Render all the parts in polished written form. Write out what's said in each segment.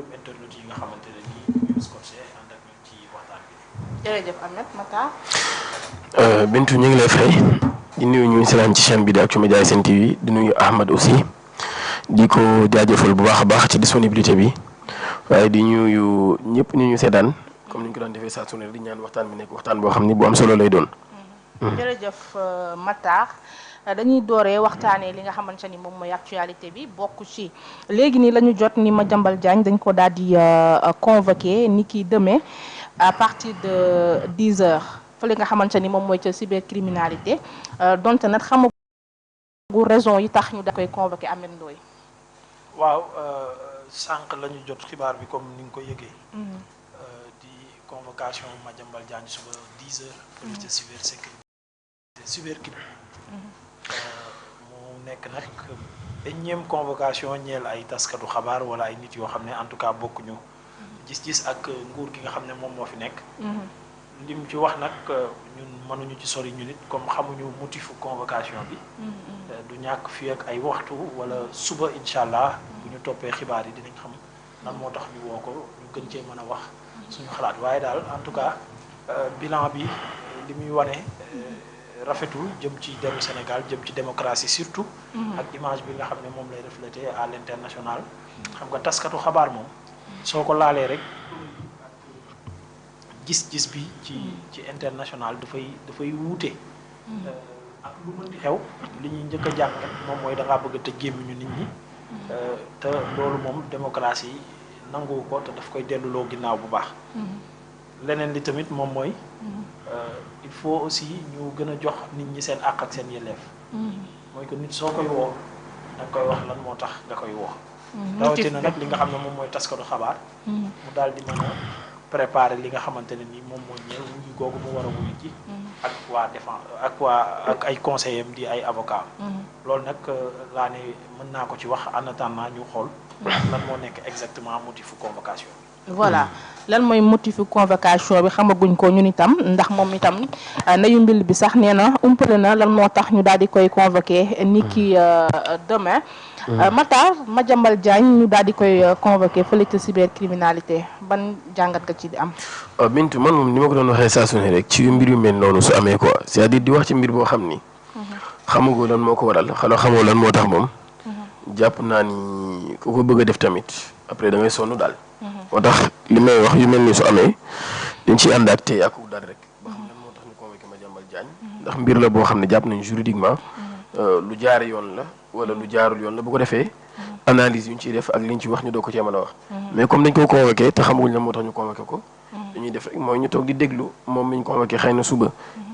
mboolem internet yi nga xamante ne nii ñu scotché ànd ak ñun ci waxtaan bi. jërëjëf Ahmed Matar. Bintu ñu ngi lay fay di nuyu ñu seetaan ci chaîne bi di Actumedia Sen TV di nuyu Ahmed aussi di ko jaajëfal bu baax a baax ci disponibilité bi waaye di nuyu ñëpp ñu seetaan comme ni ñu ko daan defee saa su ne di ñaan waxtaan bi nekk waxtaan boo xam ni bu am solo lay doon. jërëjëf Matar. dañuy dooree waxtaanee li nga xamante ni moom mooy actualité bi bokk ci léegi nii la ñu jot ni Madiambal Diagne dañ ko daal di convoqué ni ki demain à partir de 10 heures fële nga xamante ni moom mooy ca cybercriminalité donte nag xamagu raison yi tax ñu da koy convoqué Ameth Ndoye. waaw sànq la ñu jot xibaar bi comme ni nga ko yëgee. di convocation Madiambal Diagne suba 10 heures. fële ca cybercriminalité mu nekk nag énième convocation ñeel ay taskatu xabaar wala ay nit yoo xam ne en tout cas bokkuñu gis-gis ak nguur gi nga xam ne moom moo fi nekk. lim ci wax nag ñun mënuñu ci sori ñu nit comme xamuñu motifu convocation bi. du ñàkk fii ak ay waxtu wala suba incha allah bu ñu toppee xibaar yi dinañ xam lan moo tax ñu woo ko ñu gën cee mën a wax suñu xalaat waaye daal en tout cas bilan bi li muy wane. rafetul jëm ci deru Sénégal jëm ci démocratie surtout. ak image bi nga xam ne moom lay refléter à l'international. xam nga taskatu xabaar moom. soo ko laalee rek gis-gis bi ci international dafay wuute. ak lu mën di xew li ñuy njëkk a jàngat moom mooy da ngaa bëgg a tëj gémmiñu nit ñi. te loolu moom démocratie nangu ko te daf koy delluloo ginnaaw bu baax. leneen li tamit moom mooy. il faut aussi ñu gën a jox nit ñi seen àq ak seen yelleef. mooy que nit soo koy woo da nga koy wax lan moo tax nga koy woo. rawatina nag li nga xam ne moom mooy taskatu xabaar. mu daal di mën a préparer li nga xamante ne ni moom moo ñëw wuyu googu mu war a wuyu ji. ak waa défense ak ay conseillers am di ay avocats. loolu nag laa ne mën naa ko ci wax en attendant ñu xool. lan moo nekk exactement motifu convocation bi. voilà lan mooy motifu convocation bi xamaguñ ko ñun itam ndax moom itam nayu mbil bi sax nee na umpale na lan moo tax ñu daal di koy convoqué ni ki demain. Matar Madiambal Diagne ñu daal di koy convoqué fële ca cybercriminalité ban jàngat nga ci di am. Bintu man moom ni ma ko doon waxee saa su ne rek ci mbir yu mel noonu su amee quoi c'est-à-dire di wax ci mbir boo xam ni. xamagoo lan moo ko waral xanaa xamoo lan moo tax moom. jàpp naa ni ku ko bëgg a def tamit après da ngay sonn daal. moo tax li may wax yu mel ni su amee dañ ciy ànd ak tey ak daal rek ba xam lan moo tax ñu convoqué Madiambal Diagne ndax mbir la boo xam ne jàpp nañ juridiquement lu jaare yoon la wala lu jaarul yoon la bu ko defee analyse yu ñu ciy def ak li ñu ci wax ñu doo ko cee mën a wax mais comme dañ ko convoqué te xamaguñ lan moo tax ñu convoqué ko dañuy def rek mooy ñu toog di déglu moom mi ñu convoqué xëy na suba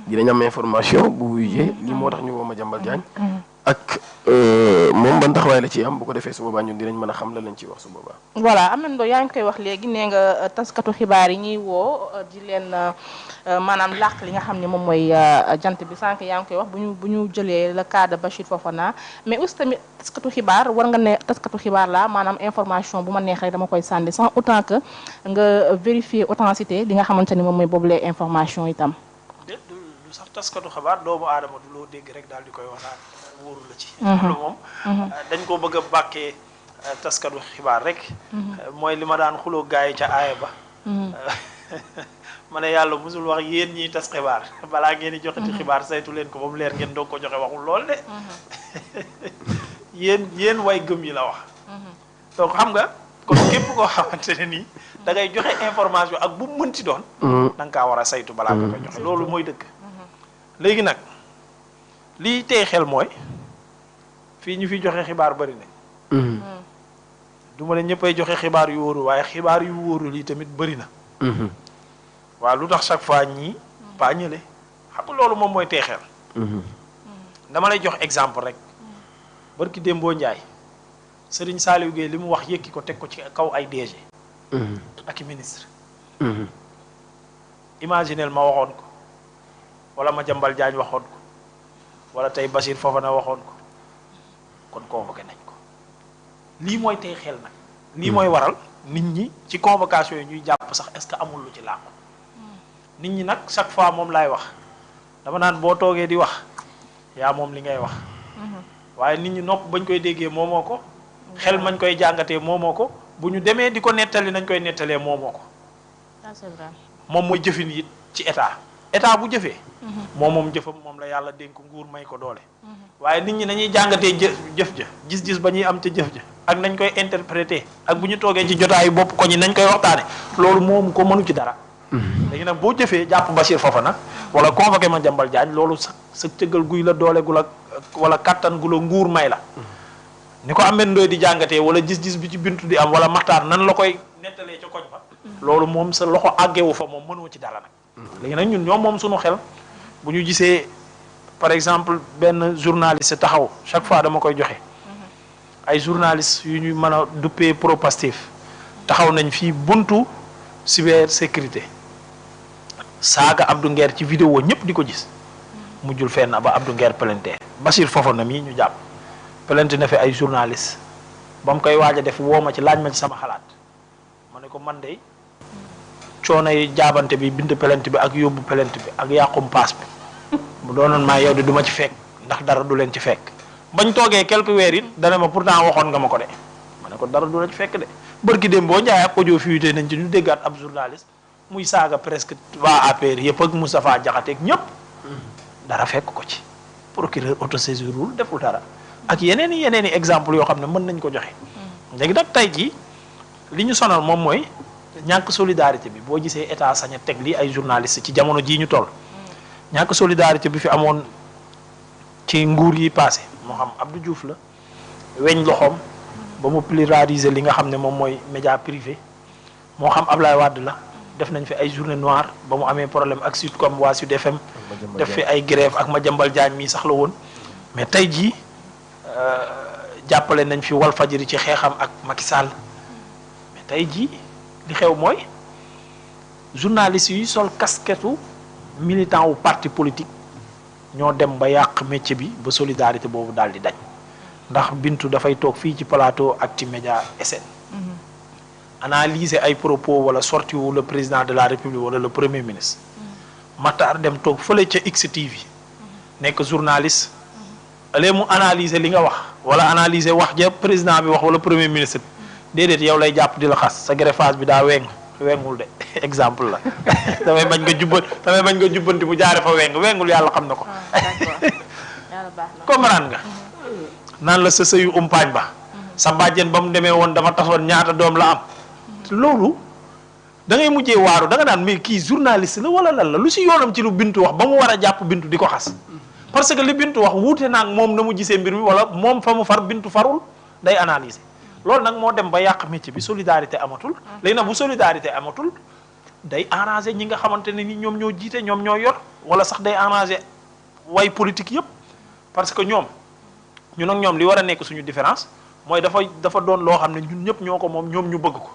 dinañ am information bu wuyjee lii moo tax ñu woo Madiambal Diagne ak moom ban taxawaay la ci am bu ko defee su boobaa ñun dinañ mën a xam la lañ ciy wax su boobaa. voilà Ameth Ndoye yaa ngi koy wax léegi nee nga taskatu xibaar yi ñuy woo di leen maanaam làq li nga xam ne moom mooy jant bi sànq yaa ngi koy wax bu ñu jëlee le cas de Bachir Fofana mais aussi tamit taskatu xibaar war nga ne taskatu xibaar la maanaam information bu ma neex rek dama koy sànni sans autant que nga vérifier authenticité li nga xamante ni moom mooy boobulee information itam. déet du sax taskatu xabaar doomu aadama du loo dégg rek daal di koy wax naan wóoru la ci. loolu moom. dañ ko bëgg a bàkkee taskatu xibaar rek. mooy li ma daan xuloo gaay yi ca aaya ba. ma ne yàlla musul wax yéen ñiy tas xibaar balaa ngeen di joxe ci xibaar saytu leen ko ba mu leer ngeen doog ko joxe waxul lool de. yéen way gëm yi la wax. donc xam nga kon képp koo xamante ne nii da ngay joxe information ak bu mu mënti doon. da nga kaa war a saytu balaa nga koy joxe loolu mooy dëgg. léegi nag lii tey xel mooy fii ñu fi joxe xibaar bari nañ. du ma ne ñëppay joxe xibaar yu wóorul waaye xibaar yu wóorul yi tamit bari na. waaw lu tax chaque fois ñii pas ñële xam nga loolu moom mooy tey xel. dama lay jox exemple rek barki Dembo Ndiaye Serigne Saliou Gueye li mu wax yëkki ko teg ko ci kaw ay DG. ak i ministre. imaginel ma waxoon ko wala Madiambal Diagne waxoon ko wala tey Bachir Fofana waxoon ko kon convoqué nañ ko lii mooy tey xel nag. lii mooy waral nit ñi ci convocation yi ñuy jàpp sax est-ce que amul lu ci làqu. nit ñi nag chaque fois moom laay wax dama naan boo toogee di wax yaa moom li ngay wax. waaye nit ñi nopp bañ koy déggee moomoo ko. xel mañ koy jàngatee moomoo ko bu ñu demee di ko nettali nañ koy nettalee moomoo ko. c'est vrai. moom mooy jëfin it ci état bu jëfee. moom jëfam moom la yàlla dénk nguur may ko doole. waaye nit ñi nañuy jàngatee jëf ja gis-gis ba ñuy am ca jëf ja ak nañ koy interpréter ak bu ñu toogee ci jotaayu bopp ko ñi nañ koy waxtaane loolu moom ko mënu ci dara. léegi nag boo jëfee jàpp Bachir Fofana wala convoqué Madiambal Diagne loolu sa cëggal guy la doole gu la wala kattan gu la nguur may la. ni ko Ameth Ndoye di jàngatee wala gis-gis bi ci Bintu di am wala Maxtaar nan la koy nettalee ca koñ ba. loolu moom sa loxo àggewu fa moom mënoo ci dara nag. léegi nag ñun ñoom moom suñu xel bu ñu gisee par exemple benn journaliste taxaw chaque fois dama koy joxe. ay journalistes yu ñu mën a duppee pro-Pastef taxaw nañ fii buntu cybersécurité saaga Abdou Nguer ci vidéo ñëpp di ko gis mujjul fenn ba Abdou Nguer plainte Bachir Fofana mii ñu jàpp plainte na fi ay journalistes ba mu koy waaj a def woo ma ci laaj ma ci sama xalaat ma ne ko man de coono yi jaabante bi bind plainte bi ak yóbbu plainte bi ak yàqum paas bi mu doonoon maa yow de du ma ci fekk ndax dara du leen ci fekk bañ toogee quelques weer it dana ma pourtant waxoon nga ma ko de ma ne ko dara du la ci fekk de bërki dem boo njaay ak audio fuité nañ ci ñu déggaat ab journaliste muy saaga presque waa APR yëpp ak Moustapha Diakhaté ak ñëpp dara fekk ko ci procureur autosaisirul deful dara ak yeneen i exemple yoo xam ne mën nañ ko joxe. léegi nag tey jii li ñu sonal moom mooy ñàkk solidarité bi boo gisee état sañ a teg lii ay journaliste ci jamono jii ñu toll ñàkk solidarité bi fi amoon ci nguur yi passé moo xam Abdou Diouf la weñ loxoom ba mu pluraliser li nga xam ne moom mooy média privé moo xam Ablaye Wade la def nañ fi ay journée noire ba mu amee problème ak Sud comme waa Sud FM def fi ay grève ak Madiambal Diagne mii sax la woon mais tey jii jàppale nañ fi Walfadjri ci xeexam ak Macky Sall mais tey jii li xew mooy journalistes yi sol casquette militant wu parti politique ñoo dem ba yàq métier bi ba solidarité boobu daal di dañ ndax Bintu dafay toog fii ci plateau Actu-Média SN analyser ay propos wala sortie wu le président de la République wala le premier ministre Matar dem toog fële ca XTV nekk journaliste ale mu analyser li nga wax wala analyser wax ja président bi wax wala premier ministre déedéet yow lay jàpp di la xas sa greffage bi daa wengul de exemple la damay bañ nga jubbanti mu jaare fa wengul yàlla xam na ko comprendre nga naan la sa sëyu umpaañ ba sa bàjjen ba mu demee woon dafa tasoon ñaata doom la am loolu da ngay mujjee waaru da nga naan mais kii journaliste la wala lan la lu si yoonam ci lu Bintu wax ba mu war a jàpp Bintu di ko xas parce que li Bintu wax wuute naag moom na mu gisee mbir mi wala moom fa mu far Bintu farul day analyser loolu nag moo dem ba yàq métier bi solidarité amatul léegi nag bu solidarité amatul day arranger ñi nga xamante ne ni ñoom ñoo jiite ñoom ñoo yor wala sax day arranger way politique yëpp parce que ñun ak ñoom li war a nekk suñu différence mooy dafa doon loo xam ne ñun ñëpp ñoo ko moom ñoom ñu bëgg ko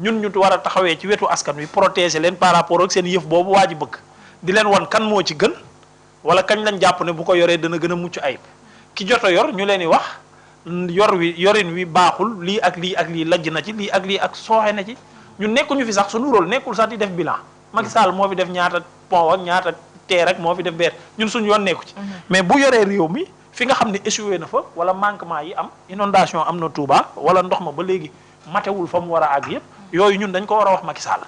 ñun ñu war a taxawee ci wetu askan wi protéger leen par rapport ak seen yëf boobu waa ji bëgg di leen wan kan moo ci gën wala kañ lañ jàpp ne bu ko yoree dana gën a mucc ayib ki jot a yor ñu leen di wax yorin wi baaxul lii ak lii lajj na ci lii ak lii ak sooxe na ci ñun nekkuñu fi sax suñu rôle nekkul sax di def bilan Macky Sall moo fi def ñaata pont ak ñaata teer rek moo fi def beer ñun suñu yoon nekku ci mais bu yoree réew mi fi nga xam ne échoué na fa wala manquement yi am inondation am na Touba wala ndox ma ba léegi matewul fa mu war a àgg yëpp yooyu ñun dañ ko war a wax Macky Sall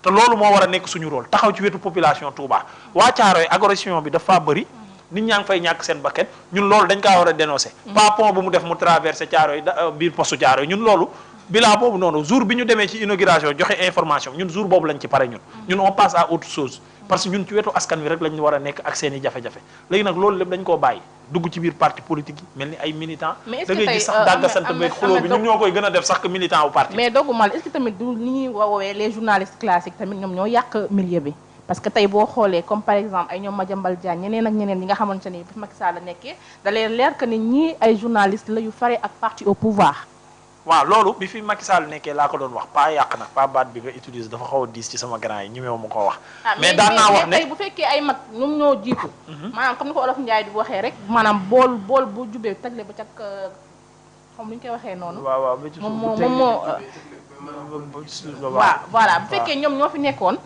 te loolu moo war a nekk suñu rôle taxaw ci wetu population Touba waa Thiaroye agression bi dafa bëri nit ñaa ngi fay ñàkk seen bakkan ñun loolu dañ kaa war a dénoncer pas pont bu mu def mu traversé Thiaroye biir postu Thiaroye ñun loolu bilan boobu noonu jour bi ñu demee ci inauguration joxe information ñun jour boobu lañ ci pare ñun on passe à autre chose parce que ñun ci wetu askan wi rek lañ war a nekk ak seen i jafe-jafe léegi nag loolu lépp dañ koo bàyyi dugg ci biir parti politique yi mel ni ay militant da ngay gis sax dàgga sant beeg xuloo bi ñun ñoo koy gën a def sax que militant wu parti mais doggumal est-ce que tamit du li ñuy woowee les journalistes classiques tamit ñoom ñoo yàq milieu bi parce que tey boo xoolee comme par exemple ay ñoom Madiambal Diagne ñeneen ak ñeneen ñi nga xamante ni bi Macky Sall nekkee da leen leer que ni ñii ay journalistes la yu fare ak parti au pouvoir waaw loolu bi fi Macky Sall nekkee laa ko doon wax pas yàq nag pas baat bi nga utiliser dafa xaw a diis ci sama grand yi ñemewu ma ko wax mais daan naa wax ne tey bu fekkee ay mag ñoom ñoo jiitu maanaam comme ni ko Olof Ndiaye di waxee rek maanaam bool bu jubee tagle ba cak xam lu ñu koy waxee noonu waaw moom moo waaw voilà bu fekkee ñoom ñoo fi nekkoon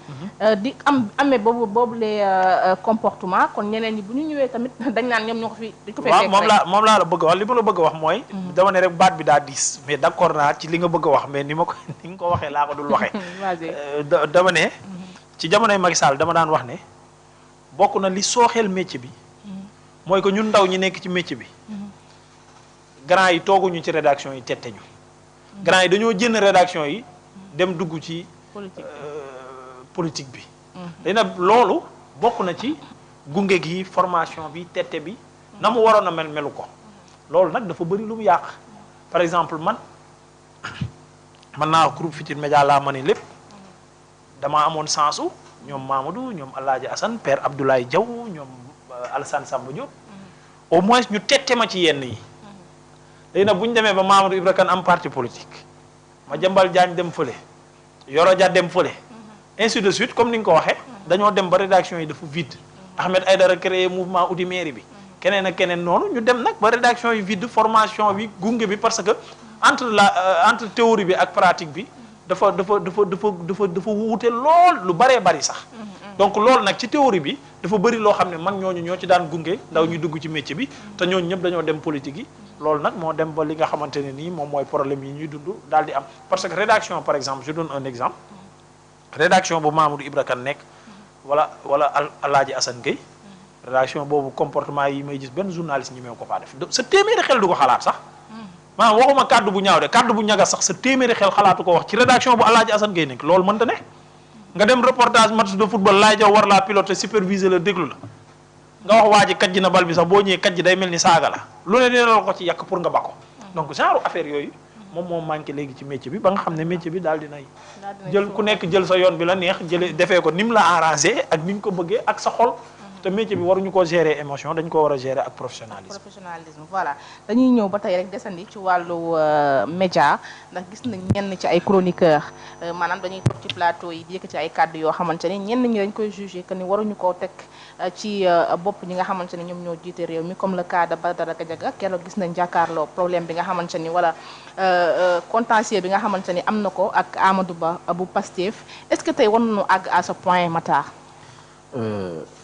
di amee boobu les comportement kon ñeneen ñi bu ñu ñëwee tamit dañ naan ñoom ñoo ko fi dañ ko fay fekk waaw moom laa la bëgg a wax li ma la bëgg a wax mooy dama ne rek baat bi daa diis mais d'accord naa ci li nga bëgg a wax mais ni nga ko waxee laa ko dul waxee dama ne ci jamonoy Macky Sall dama daan wax ne bokk na li sooxeel métier bi mooy que ñun ndaw ñi nekk ci métier bi grand yi tooguñu ci rédaction yi tette ñu grand yi dañoo jënd rédaction yi dem dugg ci politique bi léegi nag loolu bokk na ci gunge gi formation bi tette bi na mu waroon a melu ko loolu nag dafa bëri lu mu yàq par exemple man naa groupe Futurs Médias laa ma ne lépp damaa amoon sensu ñoom Mamadou ñoom Alaaji Assane Père Abdoulaye Diaw ñoom Alassane Samba Diop au moins ñu tette ma ci yenn yi léegi nag bu ñu demee ba Mamadou Ibra Kane am parti politique Madiambal Diagne dem fële Yoro Dia dem fële ainsi de suite comme ni nga ko waxee dañoo dem ba rédaction yi dafa vide Ahmed Aïdara créé mouvement outil mairie bi keneen ak keneen noonu ñu dem nag ba rédaction yi vide formation bi gunge bi parce que entre théorie bi ak pratique bi dafa wuute lool lu baree bari sax donc loolu nag ci théorie bi dafa bëri loo xam ne mag ñooñu ñoo ci daan gunge ndaw ñu dugg ci métier bi te ñooñu ñëpp dañoo dem politique yi loolu nag moo dem ba li nga xamante ne nii moom mooy problème yi ñuy dund daal di am parce que rédaction par exemple je donne un exemple rédaction bu Mamadou Ibra Kane nekk wala Alaaji Assane Gueye rédaction boobu comportement yi may gis benn journaliste ñi meew ko faa def sa téeméeri xel du ko xalaat sax maanaam waxuma kàddu bu ñaaw de kàddu bu ñagas sax sa téeméeri xel xalaatu ko wax ci rédaction bu Alaaji Assane Gueye nekk loolu mënta ne nga dem reportage match de football laay jaw war laa piloter superviser la déglu la nga wax waa ji kajji na bal bi sax boo ñëwee kajji day mel ni saaga la lu ne dina la ko ci yàq pour nga ba ko donc genre affaire yooyu moom moo manqué léegi ci métier bi ba nga xam ne métier bi daal dinay jël ku nekk jël sa yoon bi la neex jële defee ko ni mu la arrangé ak ni ñu ko bëggee ak sa xol te métier bi waruñu ko gérer émotion dañ ko war a gérer ak professionnalisme voilà dañuy ñëw ba tey rek desandi ci wàllu média ndax gis nañ ñenn ci ay chroniqueur maanaam dañuy toog ci plateau yi di yëkk ci ay kàddu yoo xamante ni ñenn ñi dañ koy jugé que ni waruñu koo teg ci bopp ñi nga xamante ni ñoom ñoo jiite réew mi comme le cas de Badara Gadiaga keroog gis nañ jàkkaarloo problème bi nga xamante ni wala contentieux bi nga xamante ni am na ko ak Amadou Ba bu Pastef est-ce que tey war nañu àgg à ce point Matar